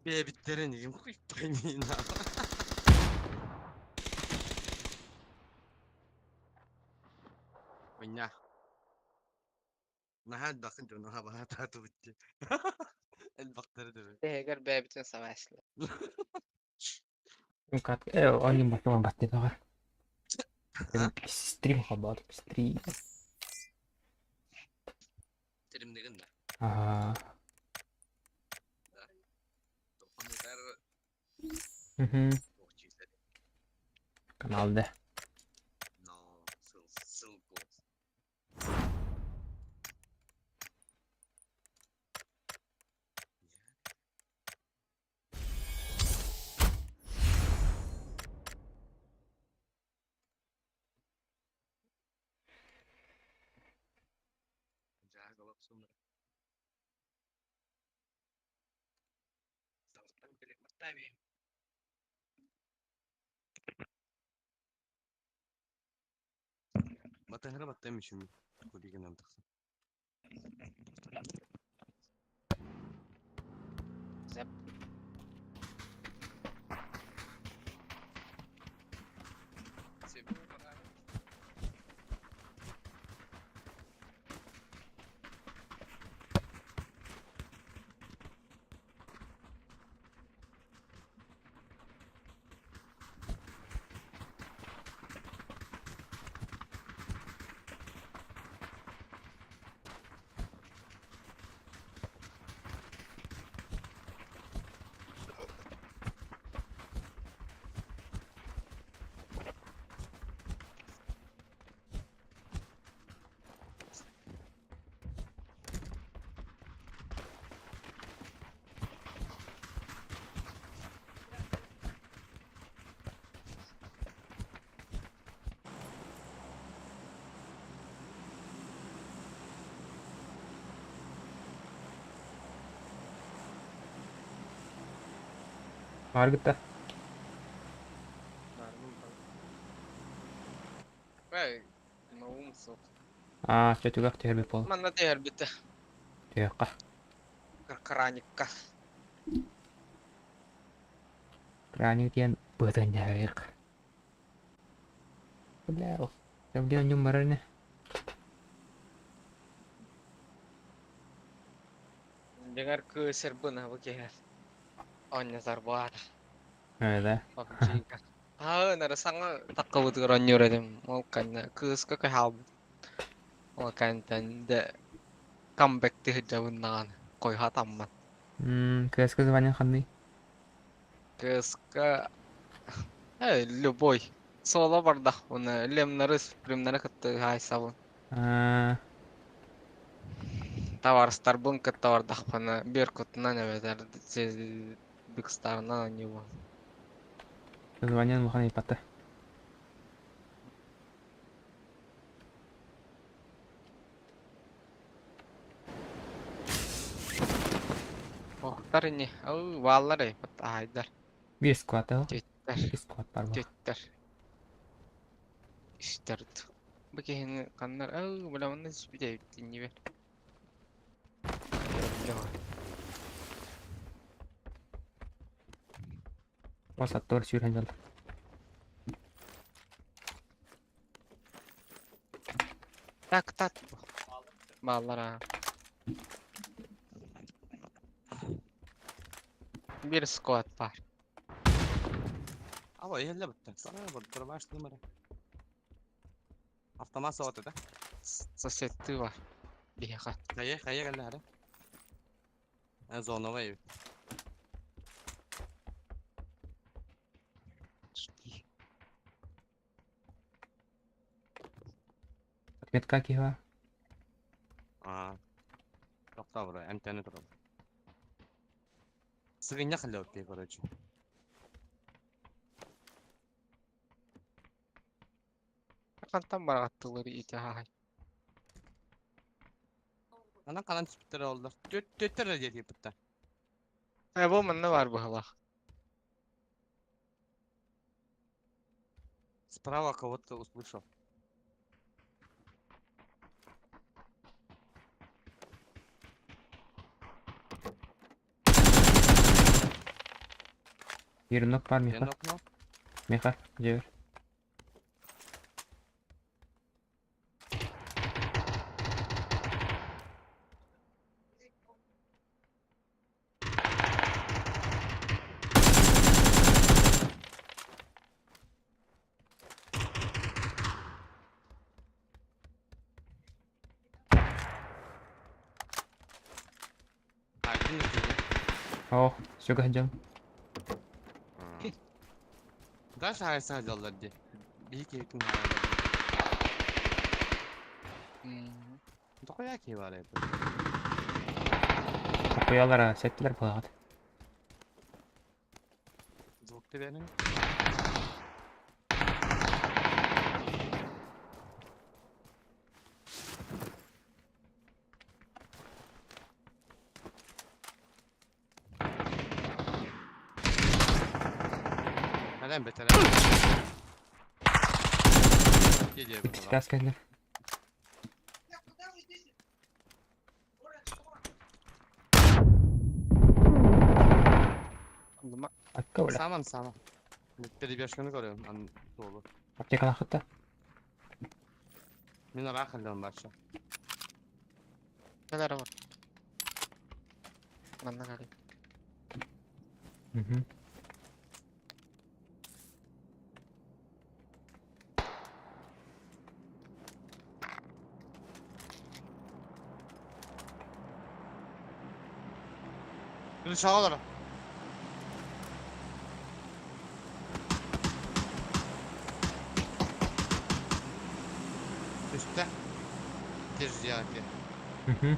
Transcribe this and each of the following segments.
Бэйэбиттэрин игин хуй пойми нахуй. Хуйня. Наһаа элбэххин дьону хабаатаатыбыт дии. Элбэхтэрэ да Тэһигэр бэйэбитин сабаайсылар. Как они потом баттыгаҕа. Стрим хабар, стрим. Стримнигин да. Ага. Мгм. Канал да. Но ссылку. Батыһара баттайм үчүн кудигынан тахсан. Сөп. Аргыта. Наум суох. Аа, чэ түгэх түһэрбит буол. Манна түһэрбитэ. Түһүөххэ. Краникка. Краник диэн быатын дьаһайык. Бля, Где ньум барар ини? Дьиҥэр кыыс бу киһи оонньотор баар. Да. PUBG-га. Аа, нары саҥа таккабытыгар оонньуур этим. Ол кэннэ кыыска кыһаалбыт. Ол кэнтэн дэ камбэк тыһыдьабыннаҕан койхатаммат. Кыыска звание ханный? Кыыска любой. Соло бардахпына, лемнары, спримнары кытта хаайсабын. Табаарыстарбын кытта бардахпына, Беркутунан эбэтэр Бикстарынан оонньуубун. Звание улахан ыйпата. Охтар ини, ау, бааллар ыйпат аайдар. Биир сквад ыл. Түттэр. Икки сквад бар бу. Түттэр. Үстэр. Бу киһини ханнар, ау, бля, онно түспүт эбит иннибэр. Бас аттыгар сүүрэн дьалла. Так, так. Бааллар аа. Биир сквад баар. Алло, иһиллэ бытта. Сана бырбаш нымара. Автомат соҕот да? Соседтыы бар. Биһиэхэ. Хайа, хайа кэллэ хара? Зоновай эбит. Отметка киһи Аа. Тохтоо бро, эмтэни турар. Сыгынньах эллэ короче. Хантан барааттылар ити аһай. Анан канан түспүттэр оллар. Түөттэр эрэ диэтиэппиттэр. Э, бу манна бар быһылаах. Справа кого-то услышал. Ерунок бар миэхэ. Енок но. Миэхэ, дьиэбэр. Айдын иккини. Оо, сүгэ сылдьабын. Дальше хайса сылдьаллар дии. Биһи киһитин хаалаллар. Тоқоя киһи бар эбит. Токуйалара сеттилэр буолаҕыт. Звук берин. Neden beter? Geliyor Иккис buralar. этээс кэллим. Акка бile. Sağman sağman. Перебежканы көрөм, ан толу. Аптекалаахыт да. Мен араах ыллам барша. Кэлэр бар. Манна кэлин. Мгм. Шагалар. Түстэ. Тиржияки. Мгм.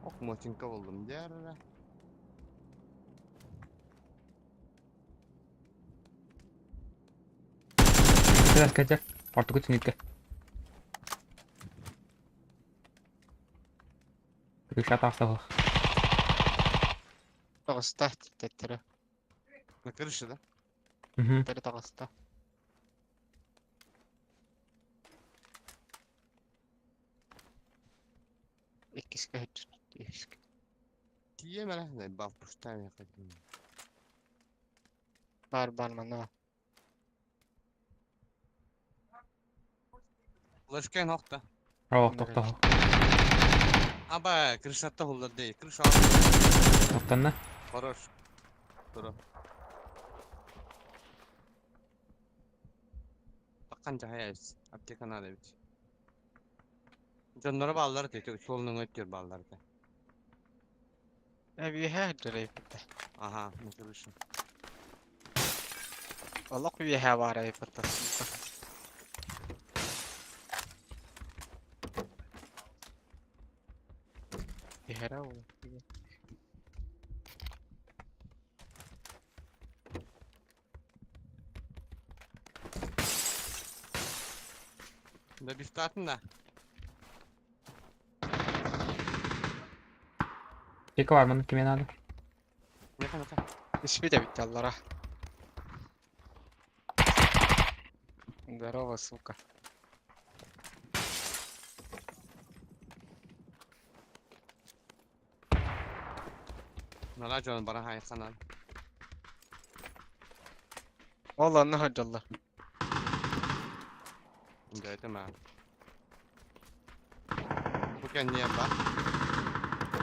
Ох, мотинка болдум дияр. Этээс кэлдэр. Ортоку түнүккэ. Крыша тахса Таҕыста тэттэрэ. На крыше, да? Мгм. Тэри таҕыста. Иккискэ үһүскэ. Тиемеле, бав пустами хотим. Бар бар манна бар. Лашкен хохта. Оо, тохтоо. Аба, крышатта хуллар дей. Крыша. Тоқтанна. Хорош. Тура. Баккан жахая эбит. Аптека надо эбит. Дьонноро бааллар этэ, суолунан өттүөр бааллар этэ. Үөһээ дьарайбыта. Аха, на крыше. Олох үөһээ баар эбит. Түһэрэ ол. Да бифтатын да. Аптека бар манна кимиэ наада. Меха меха. Түспүт эбит аллара. Здорово, сука. Нала дьон бара хайханан. Ол онно сылдьаллар. Дайте ма. Бу кэнниэ ба.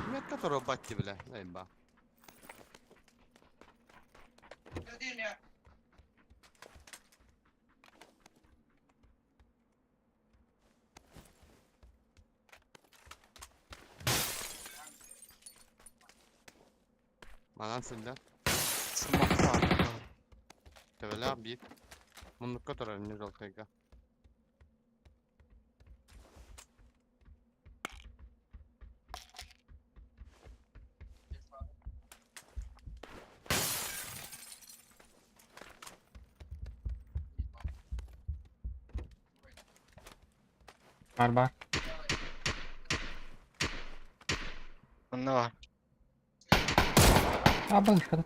Метка торобатти биле. Эй ба. Манан сылдьар. Сымах баар. Төбөлөөх биир. Муннукка турар не жолтайга. Бар бар. Онно баар. Аба ышкада.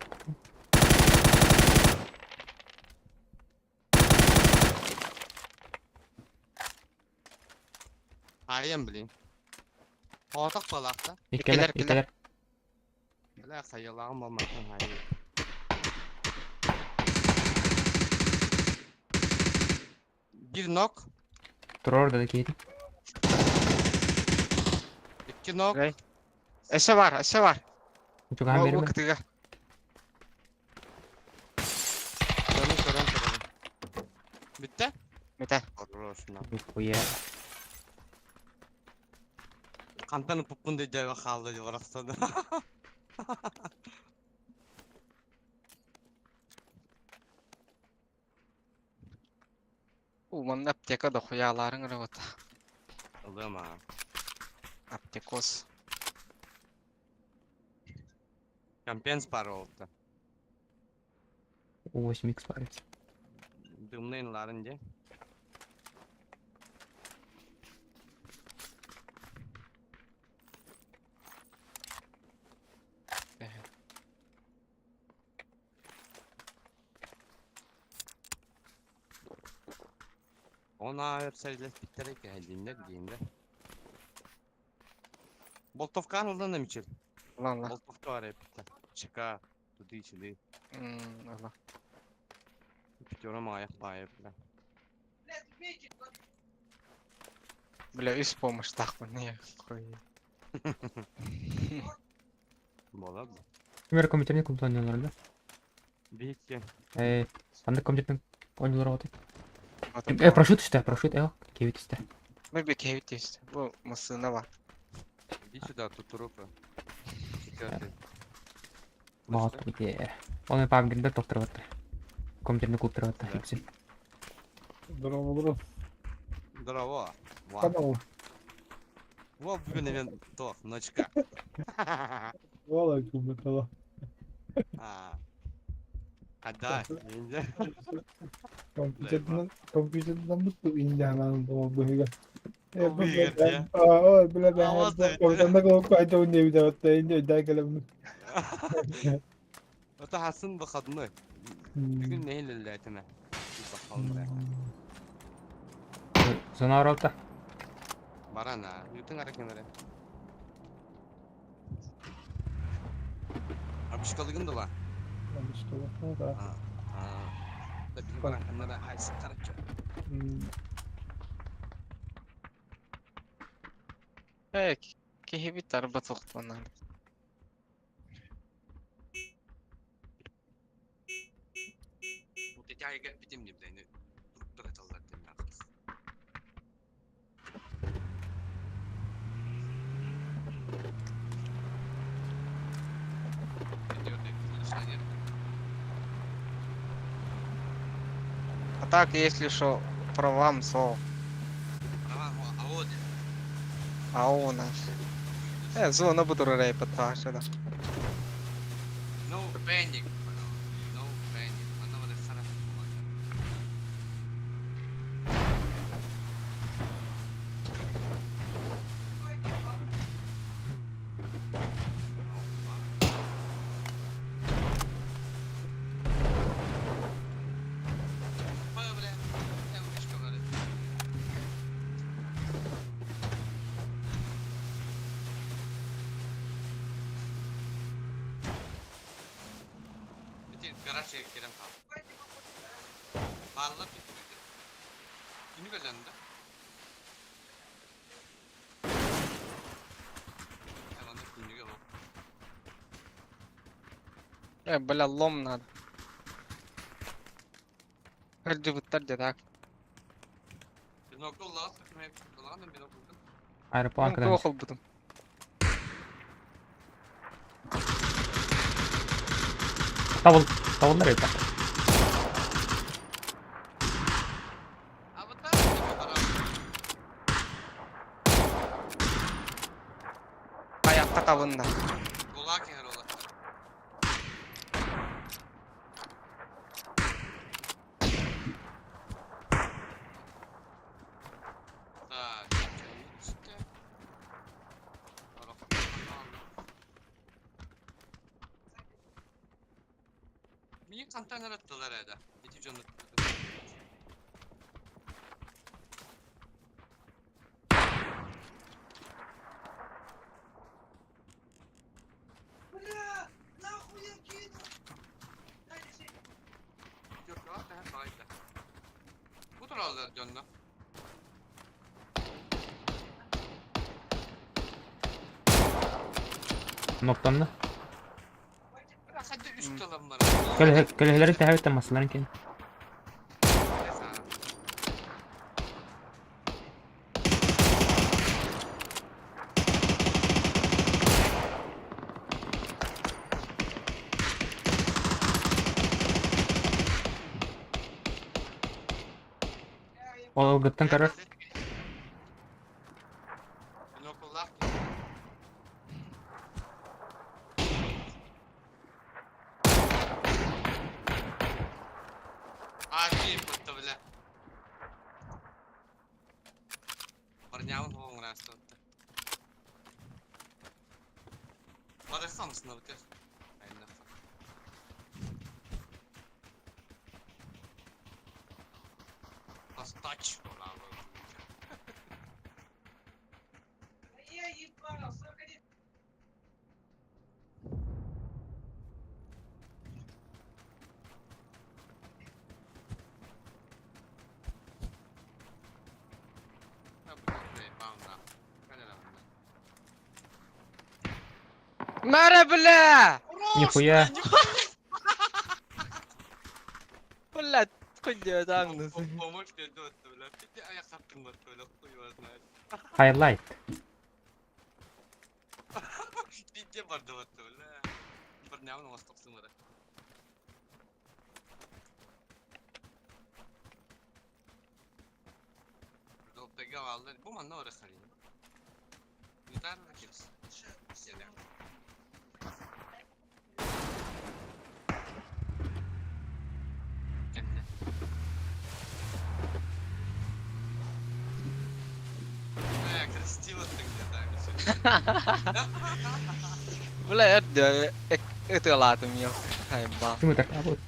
Айан блин. Хоотох балаахта. Иккилэр, Иккилэр, иккилэр. Бля, хайалааҕым буолматын хайыы. Биир нок, Турар да киһитин. икки нок. Рэй. Өссө бар, өссө бар. Чугаһан Бу биэримэ. кытыга. Көрөн көрөн көрөн. Бүттэ? Мете. Хорошно. Хуя. Хантан ыппыппын да өйдөөбө хаалла дии барахсан. У манна аптека да хуяларың ырыбыта. Ылыам аа. Аптекос. Компенс пара буолта. 8x бар эбит. Дымный ыларын дии. Ona öpserileştiklere geldiğinde giyinde. Болтовканы ылдан да мичил. Ылан ла. Болтовка бар эпитте. Чека. Туды чили. Ыла. Пятером аяк байып. Бля, үс помощтаахпын не хуй. Болады. Кимер компьютерный компьютер оонньуулар да? Биһикки. Э, ханнык компьютерный оонньуулар оҕото? Э, прошут түстэ, прошут, э, киви түстэ. Мы бы киви түстэ. Бу массыына бар. Иди сюда, тут трупы. Четвертый. Баҕат бите. Оны паам гиндер доктор баттар. Компьютерный клубтар баттар. Хипси. Здорово, здорово. Здорово. Ва. Канал. Во, бүгүн мен тох, ночка. Вала кубытала. А. Хада, инде. Компьютерден компьютерден бу инде ханан бу быга. Э бу Быгыр, дьэ. Аа, бля Аваз бля. Компьютерден кол кайта не видел, та инде дай кэлем. Ото хасын выходной. Бүгүн нэһилэллээтимэ. Бахалын Зона оролта. Барана, ютың ара кемере. Абышкалыгын да ла. Что да. А. Да бир баран канара хайсы карачы. Э, киһи тарба туохтанар. Бу тетяйга битим деп дайны. Туруп аталлар деп. А так, если что, правам сол. А у нас. Э, зона буду рей паташа да. No panic. No panic. Манна бары хара. Бля, я вышка бары. Бити гараж керем кал. Барлар бити. Күнү көлөндө. Аны күнүгө ол. Э, бля, лом надо. Хырдыбыттар де так. Бинокль лаас, киме бинокль. Аэроплан Мен кыдан. туох ылбытым. Табыл, табылдар это. А вот там Аякка табынна. Гулак херола. Так, işte. Мии контейнер аттылар эда. Ити жонут. Дьонно. Ноктанна. Хадды үс тылым бар. Көлөһөлөрүн тэһэбиттэн массаларын кин. Ол ылгыттан көрөр. Бинокуллаах А, бутта бля. Парнявын хоңырасты. Барасам сынабы. Тач. Мара, бля! Нихуя. Бля, хуй таҥныс. Помощь идет, бля. Ты аяқ бар, бля, хуй его знает. Highlight. Пизде барды вот, бля. Бір нямын остоқсың бара. Допега алды. Бу манна ора халин. Гитара кирс. Селя. Кәнне. Бля, красиво ты где-то. Бля, эрдэ ытыалаатым я. Хайба. Ким ытар? А, вот.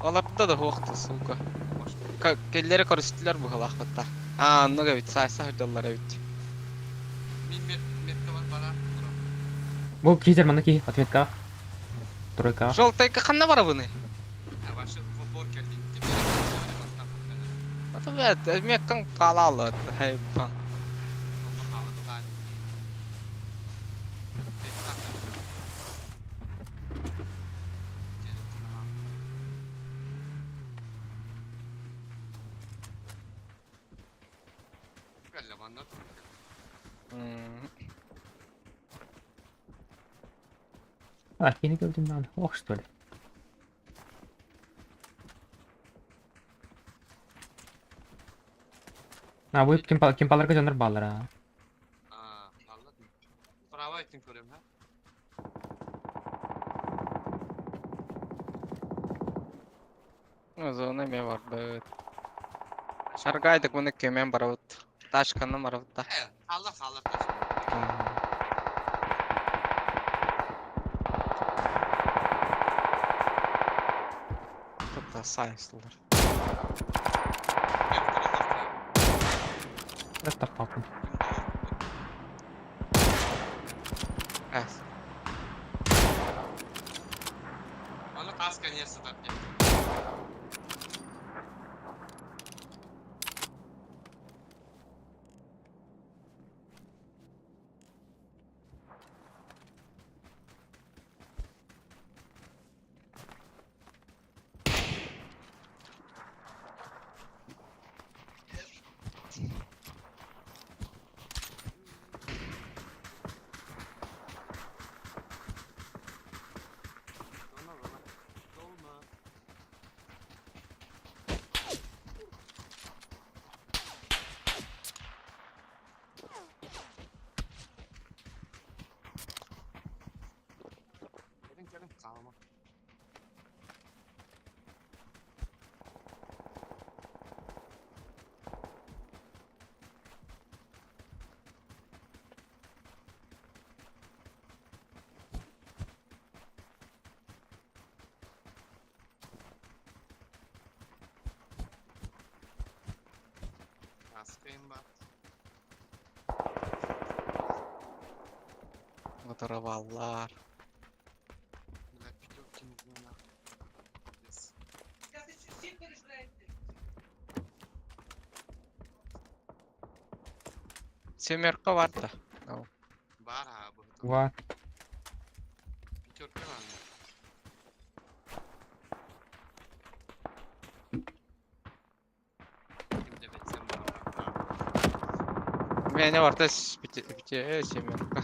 Оларда да хуохта, сука. Келлери көрүстүлэр быһылаахпытта. Аа, оннук эбит, саайса сылдьаллар эбит. Бу киһитер манна киһи. Отметка. Тройка. Желтайка ханна барабыны? Ата бэт, меккан хаалаалы, хайба. А, кини көрдүм даҕаны. Ох, что ли. А, бу кимпаларга дьоннор бааллар, а. Права этин көрөм, ha? Зона ме бар быт. Шаргайдык муну кемен барабыт. Ташканы барабыт да. Алла халла. Тут сайслар. Таппаппын. Эс. Оны тас конечно тап. Dolma. Каскайым бар. Отырып. Бля, пятерки не знаю. Yes. Семерка бар да. Бар ha bu. Var. Пятерка var mı? Kimde betsem var. Мене бар да пяти семерка.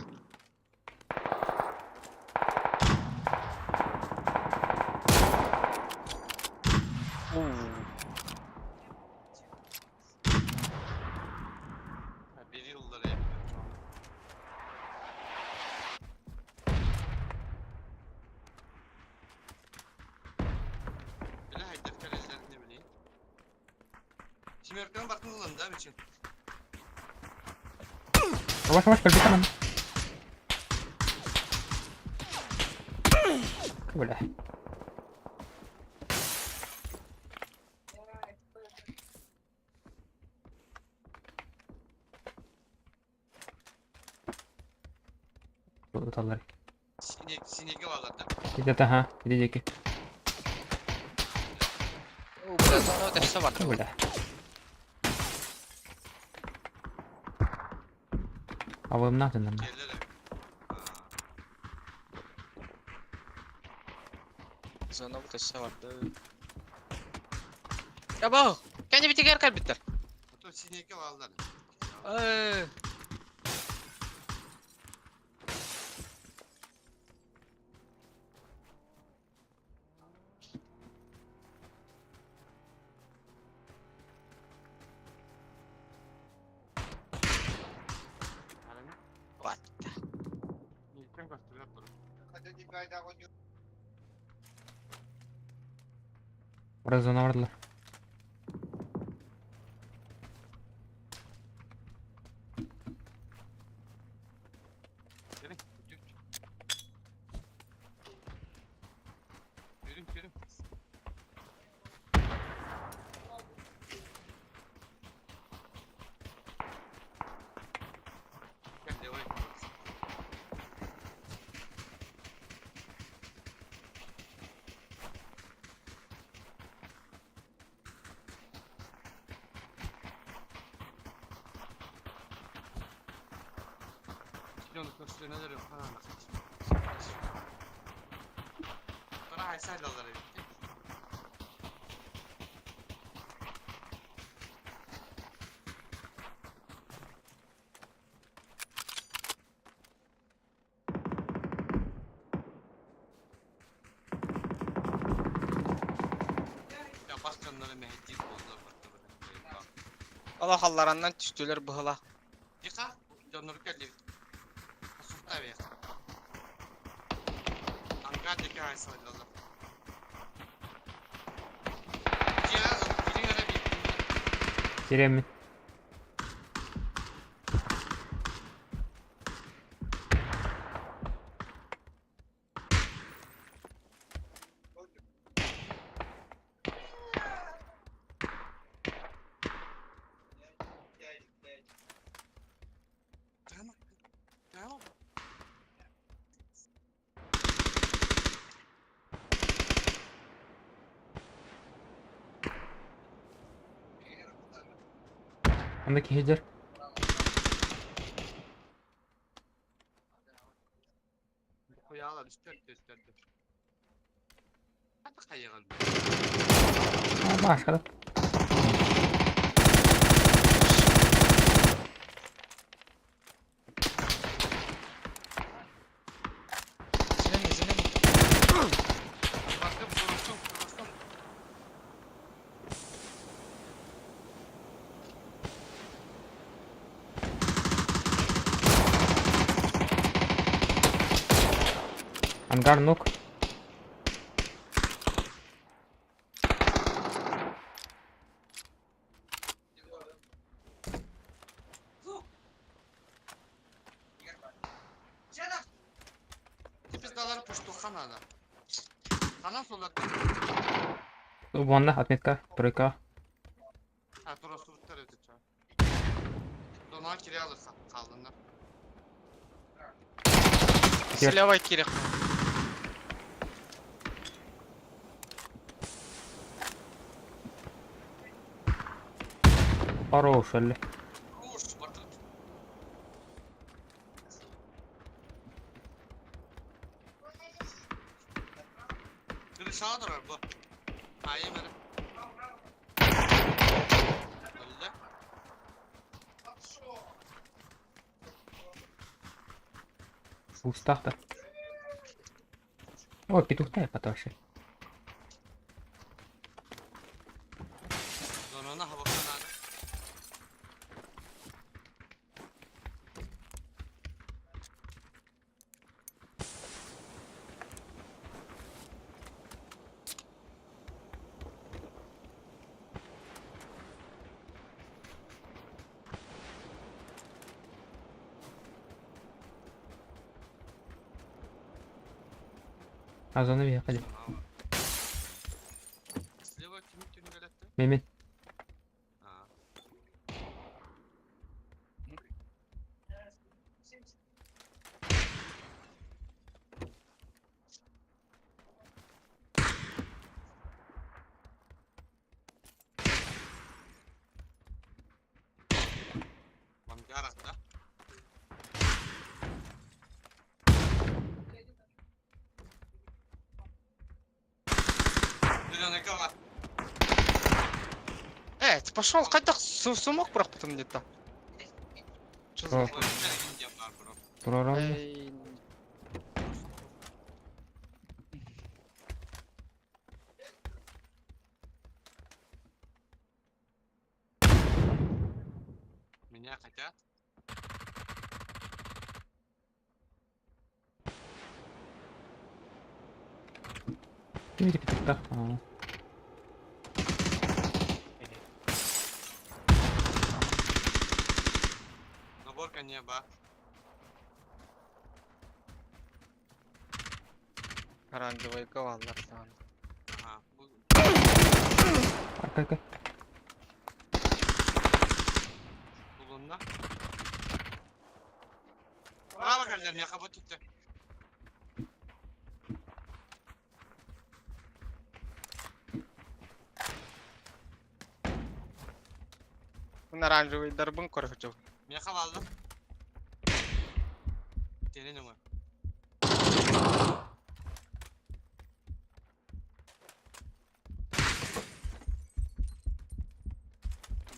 Ha, bir yıllara yapıyorum şu an. Bile hedef kalecilerini ne bileyim. Şimdi örgünün baktığınız olalım değil mi için? Yavaş yavaş кэлбит анан. Бля. Уталлар. Sinek, sinegi varlar da. Где-то, ага, иди деки. Бля, зона өтөссө бар. Бля. Абымна тыннан. Gelirler. Зона өтөссө бар. Ябау! Кәне битигер кәлбиттер. Hatta sinegi varlar. Э, What? Nilken gösteriyor bunu. Orada зона vardılar. Gelin. Yürü. Yürü yürü. Gel devam et. Şimdi onu gösterene yok falan bak. Bana haysel alır bitti. Ya başkanları Mehdi oldular bak. Allah Allah'ından түстүлөр быһыла. Yıka, canları geldi. Sufta be. Ankara'daki haysel alır. Cihaz, girin ara bir. Сиреммин. Tamam. Tamam. Андaki хеджер. Koyarlar üstler üstler. Hadi kayalım. Башка. Зеленый, зеленый. Bakın vurulsun vurulsun. Ангар ног. Tepes dağları puştu kanada. Kanan sola. Вон, отметка, тройка. Ha dur o surutlar öte çağ. Зонаҕа киирэ хааллыннар. Слева киирэх. Хорош, өллө. Хорош, бардырыт. Крышаға турар бу. Айым эрэ. Өллө. Пустах да. О, петухтай потоше. Зонаны хабакка наада. А зона въехали. Слева ким түнделетти? Мемет. А. Мангара, да? Зеленый бар. Э, ты пошел, хайдах сумок бырахпытым где-то. Чё за О. хуй? Бар, бро. Турарам. Эй, Меня хотят. Ким эти петухтах? А. Наборка неба. Оранжевый галалар там. Ага. Арка, арка. Булунна. Браво, кэллэр, миэхэ бу түттэ. Мин оранжевыйдарбын көрө Миэхэ баалла. Тенин өҥө.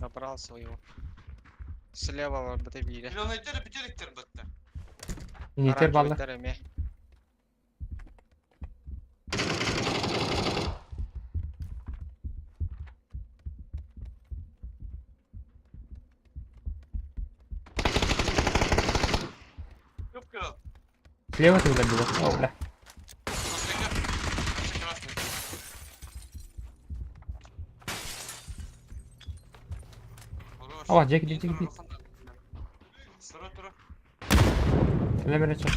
Забрал своего. Слева бар биирэ. Зеленыйдар бүтериктер бытта. Инитер балла. Оранжевыйдар эмиэ. Кып-кызыл. Слева ты было? О, бля. Мастака. Вообще красный. Хорош. О, Джеки, Джеки, Джеки. Тура, тура. Лемер чё?